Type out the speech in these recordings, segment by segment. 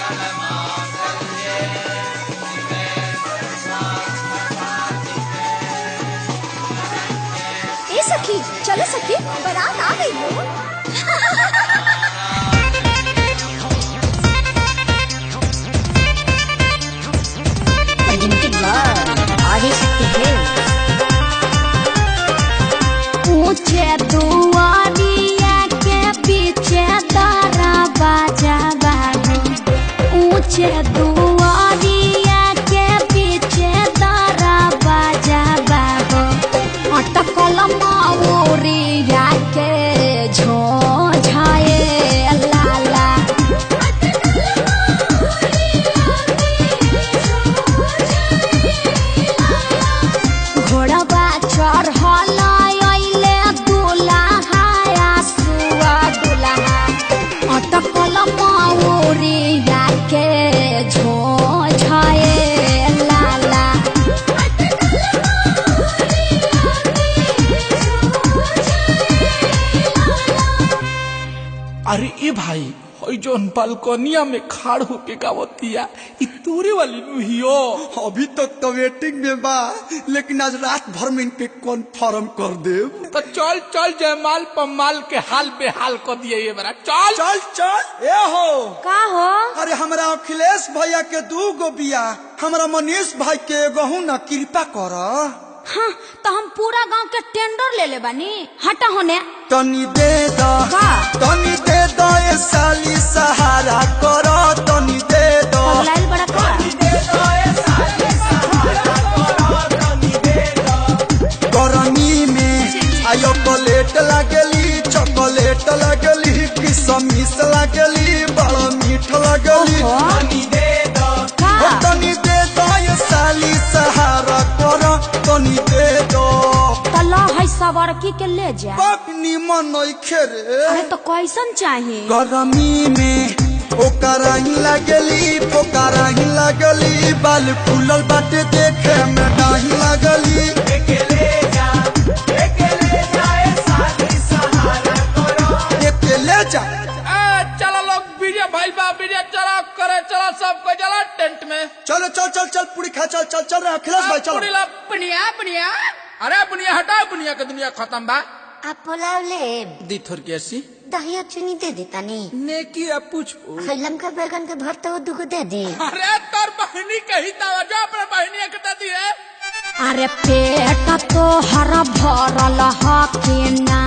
ए सखी, चलो सखी, बारात आ गई हो। Presented by Adishakti Films. ऊंचे दुआरिया के पीछे तारा बाजा बाबू, ऊंचे दुआरिया के पीछे तारा बाजा बाबू, अटकल मौरिया के झोझाए लाला। घोड़वा चढ़ल अइले दुल्हा सुआ दुल्हा, अटकल मौरिया के झोझाए लाला। अरे ए भाई, हई जोन बालकनिया में खाड़ होके गावतिया, इ तोरे वाली नुहियो। अभी तक तो वेटिंग में बा, लेकिन आज रात भर में इनके कन्फर्म कर देब। तो चल चल, जयमाल पमाल के हाल बेहाल कर दिए ये बरा, चल। चल चल, ए हो। का हो? अरे हमरा अखिलेश भैया के दू गो बिया, हमरा मनीष भाई के एगो ना कृपा कर। हाँ, तो हम पूरा गांव के टेंडर ले ले बानी, हटा होने। तनी दे दा। का? तनी दे दा ए साली, सहारा कर, तनी दे दो। पगलाइल बड़ा का? गरमी में आयो प्लेट लागेली, चॉकलेट लागेली, किशमिश लागेली, बड़ा मीठ लागेली। ओहो। का? ओ तनी दे दो ये साली, सहारा कर, तनी दे दो। तला है सवरकी के ले जा। बाप निमन नइखे रे। अरे तो कैसन चाहिए? गरमी में ओकराही लागेली, पोकराही लागेली, बाल फूलल बाटे, देखे में डाही लागेली। एके ले जा। ए चलो लोग, बीजे भाई बा बीजे, चलो करे, चलो सबको चलो टेंट में। चलो चल चल चल, पूरी खा, चल चल चल रे अखिलेश भाई, चल। पूरी ला बुनिया बुनिया, अरे बुनिया हटाओ, बुनिया के दुनिया खत्म बा। आप पुलाव ले। दी थोर के ऐसी। दही और चीनी दे देता नी। नेकी अब पूछ। खैलम का बैगन के भरता वो दुगो दे दे। अरे तोर बहनी कही तावा जो अपने बहनी के दे दी है। अरे पेट तो हर भरल हके ना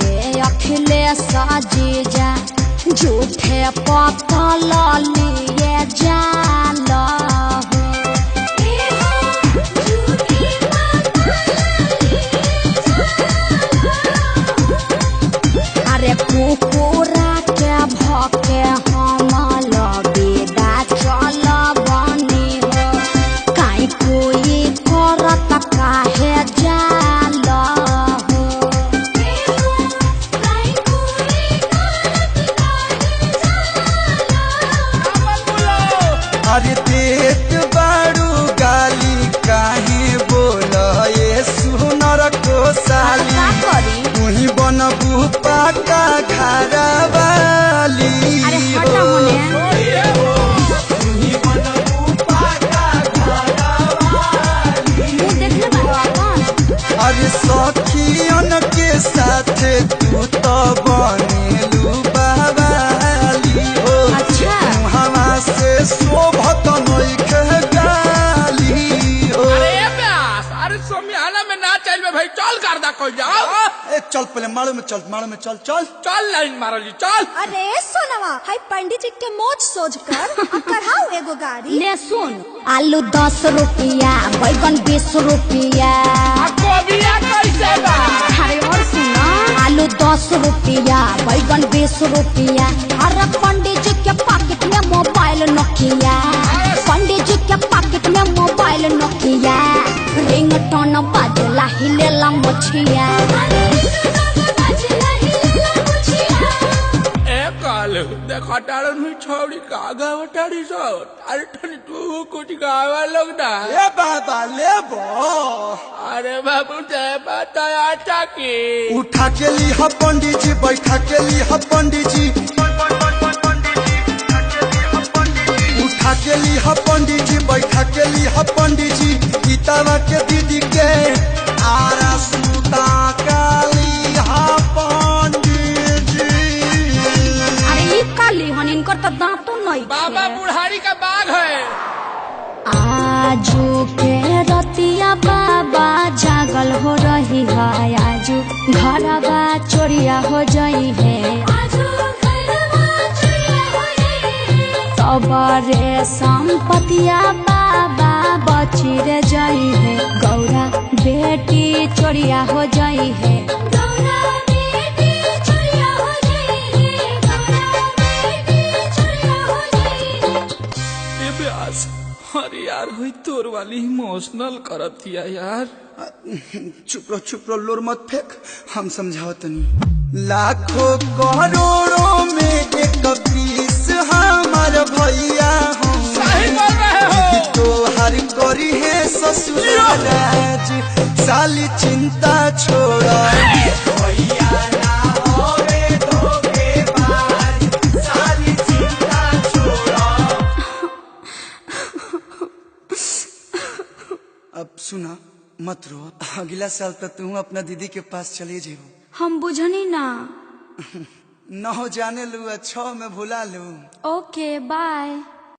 ए अखिलेश जीजा, झूठे पतल लिए जाल हो। अरे कुकुरा के भके हम लबेदा चल बनी हो, काई कोई करत काहे जाल हो। अरे देत बाड़ू गाली काहे बोल ये सुनर को साली। का करी? तुही बनबू पाका घरा वाली। अरे हटा होने। मुंह देखले बारो अपन। अरे सखियन के साथे तू तो बनेलू बाबाली हो। अच्छा। हवा से शोभत नइखे गाली हो। अरे ब्यास, अरे सोमियाना में ना चल बे भाई, चल कर दा कोई जाओ। ए चल, पहले मारो में चल, मारो में चल चल। चल लाइन मारो जी, चल। अरे सोनवा, हाय पंडित जी के मोच सोच कर आ कढ़ाओ एगो गाड़ी। ले सुन, आलू 10 रुपया, बैगन 20 रुपया। आ कोबिया कैसे बा? अरे और सुना, आलू 10 रुपया, बैगन 20 रुपया। अरे पंडित जी के पॉकेट में मोबाइल नोकिया, पंडित जी के पॉकेट में मोबाइल नोकिया, रिंगटोन बाजला हिलेला मछिया। ए काल देखो टारन हुई छोड़ी का गावटाड़ी सो, अरे ठनी तू कुछ गावा लोग ना। ए बाबा ले बो। अरे बाबू जय बताया चाकी। उठा के ली ह पंडित जी, बैठा के ली ह पंडित जी। ली ह पंडित जी, बैठा के ली ह पंडित जी, गीतावा के दीदी के आरा सुता काली हा पंडित जी। अरे ई काली हन, इनकर तो दांतो नहीं। बाबा बुढ़ारी का बाघ है। आजू के रतिया बाबा जागल हो रही है, आजू घरवा चोरिया हो जाई है। तबरे संपतिया बाबा बची रे जाई है, गौरा बेटी चोरिया हो जाई है। ए ब्यास, अरे यार हुई तोर वाली इमोशनल करत थिया यार। चुप रहो, चुप रहो, लोर मत फेंक, हम समझाओ तनी। लाखों करोड़ों में एक पीस हमार भैया हूँ। सही बोल रहे हो। तोहर करी है ससुराज, साली चिंता छोड़ा। अब सुना, मत रो, अगला साल तक तू अपना दीदी के पास चले जेबो। हम बुझनी ना। नौ जाने लू, अच्छा में भुला लू। Okay bye.